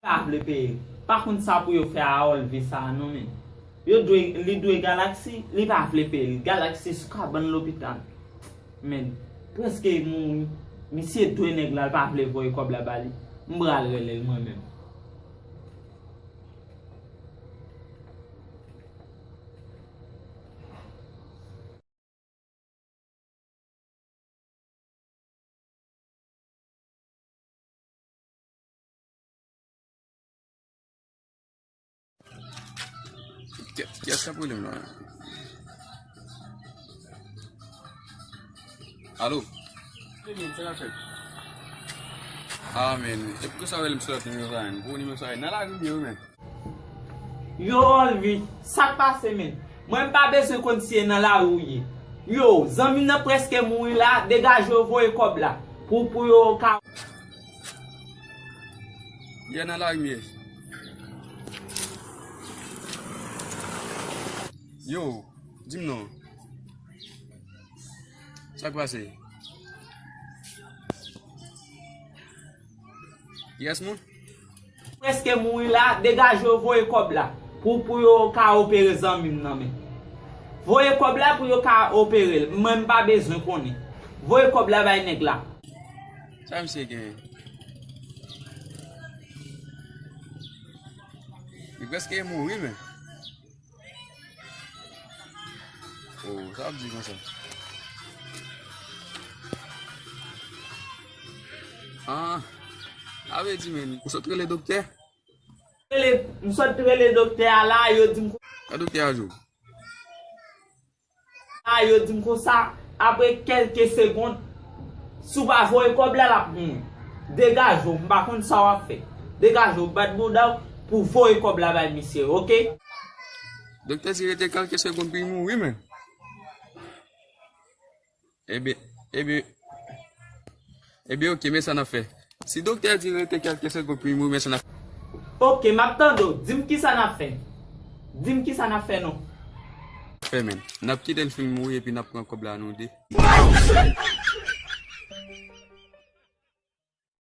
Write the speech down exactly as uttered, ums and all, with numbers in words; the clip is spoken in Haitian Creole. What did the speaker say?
Pa vle peye l. Pa konn sa pou yo fè a Olvi sa a non, men. Yo dwe, li dwe Galaxy, li pa vle peye l. Galaxy sou kabann lopital. Men, prèske mouri. Misye dwe nèg la, l pa vle voye kòb la ba li. M pral rele l mwen menm. Kiyès k ap rele m la? Alo? Amen. E poukisa w rele m sou lòt nimewo sa menm? Pou nimewo sa menm nan lari m ye wi menm. Yo, Olvi, sa k pase, menn? Mwen m pa bezwen konn si e nan lari w ye. Yo, zanmi m nan prèske mouri la, degaje w voye kòb la. Pou, pou yo ka. Yè nan lari m ye. Yo, di m non. Sa k pase? Yes, moun. Prèske mouri la, degaje w voye kòb la. Pou, pou yo ka opere zanmi m nan, men. Voye kòb la pou yo ka opere l. Mwen, m pa bezwen konnen. Voye kòb la bay nèg la. Sa misye genyen? Li prèske mouri, men. Oh, sa ap di konsa. Ah, sa vle di, men, ou sot rele doktè? Rele, m sot rele doktè a la, yo di m. Sa doktè a di w? A, yo di m konsa, apre kèlke segonn, si w pa voye kòb la, l ap mouri. Degaje w, m pa konn sa w ap fè. Degaje w, bat bouda w pou voye kòb la bay misye, oke? Doktè di rete kèlke segonn pou l mouri, men. Ebyen, ebyen, ebyen, oke, men sa n ap fè. Si doktè a di rete kèlke segonn pou l mouri, men sa n ap. Oke, m ap tande w. Di m kisa n ap fè. Di m kisa n ap fè non. Fè, men. N ap kite l fin mouri epi n ap pran kòb la nou de.